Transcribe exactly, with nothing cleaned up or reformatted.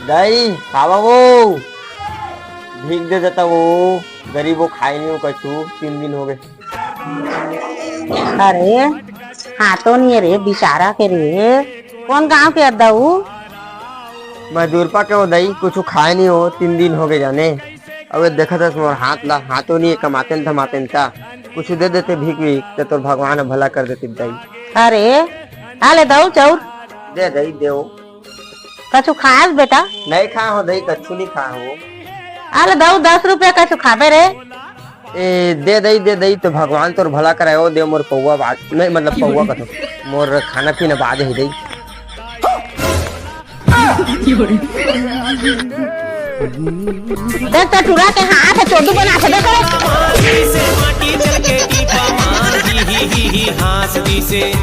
दाई, खावा वो। भीख दे देता वो, गरीब वो खाए नहीं हो कछु, तीन दिन हो गए। अरे, हाथों नहीं है रे, बिचारा के रे। कौन गांव के अद्दा वो? मजदूरपा के हो दाई, कुछ खाए नहीं हो, तीन दिन हो गए जाने। अब देखत हस मोर हाथ ला, हाथों नहीं है, कमाते न धमाते न ता। कुछ दे देते भीख भीख, तो तोर भगवान ह भला कर देते दाई। अरे, आ ले दऊ चाउर। दे दाई, देव। कछु खास बेटा? नहीं खा हो दाई, कछु नहीं खा हो। आ ले दऊ, दस रुपया कछु खाबे रे। ए, दे दई, दे दई, तो भगवान तोर भला कराए, ओ दे मोर पौवा बाज, नहीं, मतलब, पौवा कथो, मोर खाना पीना बाज ही दई। देख तो टुरा के हाथ है, चोदू बना के देखो। माटी से माटी चल के टीपा मार, ही, ही, ही, ही, हाँस दी से।